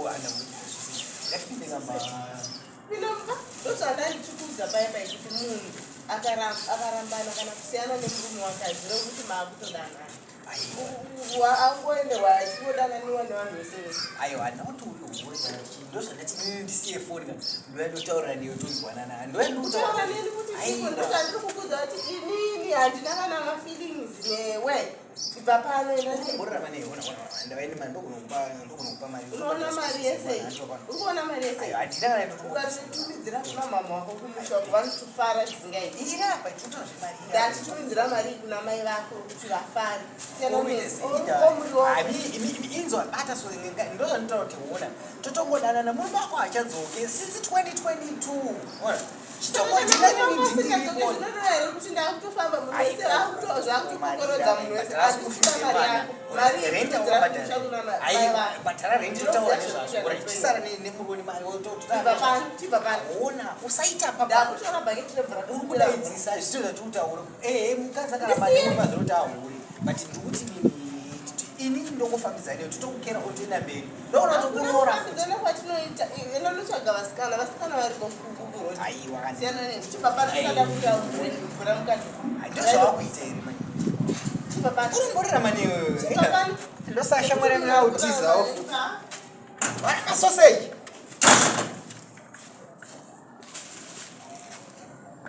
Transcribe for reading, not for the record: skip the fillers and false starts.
Ana ngatipinde kamba. Pinobva ndozvandandichikuudza paya pai kuti munhu akarambana kana kusiyana nemurume wake hazvirevi kuti maakutodanana. Angoenderwa achingodananiwa nevanhu vese vese. Aiwa, handina kuti uri hure kana chii. Ndozvandati inini ndisiye foni ka. Ndouya ndotaura newe tonzwanana. Ndouya ndikutaura Kutaura neni kuti chiko ndozvandiri kukuudza kuti inini handina kana mafeelings newe. Ibva pano enda ne- Mborarama newe, ona ona ona. Ndava ine mari ndokunokupa ndokunokupa mari. Unoona mari yese iyi? Uri kuona mari yese iyi? Aiwa, handina kana ndotokupa. Ukatitumidzira kuna mama wako kumusha uko vanotofara zvisingaiti. Irapa, tinotaura zvemari. irapa. Ndatitumidzira mari iyi kuna mai vako kuti vafare. Siyana Oite ne- seida. o- omuriwo. Inzwa bata so ndozvandinotaura kuti ona totongodanana murume wako hachadzoke since 2022 ona chitongodinanini. Zvinoreva here kuti ndakutofamba munhu wese zvakutokokorodza munhu wese handisina mari yako mari iyi tumidzira kumusha kuna mai vako. Bhadhara rent, totaura nezvazvo. Ora, chisara nemurume mari. Tibva pano, tibva pano. Ona, usaita papa. Ndakutora bhaketi remvura. Uri kudaidzisa zvisio zvatiri kutaura. Ehe, mukadzi akaramba nemurume azoti ahure, but ndikuti ini ndongofambidzana newe, totokukera otoenda mberi, ndoona tokuroora. Kufambidzana kwatinoita, enda unotsvaga vasikana, vasikana variko kuGoogle. Aiwa kana. Siyana neni, chibva pano, usada kuita mvura mukati. Ndozvawakuita here mani? Chibva pano. Uri mani? Chibva pano. Ndosashamwari yautizawo masoseji.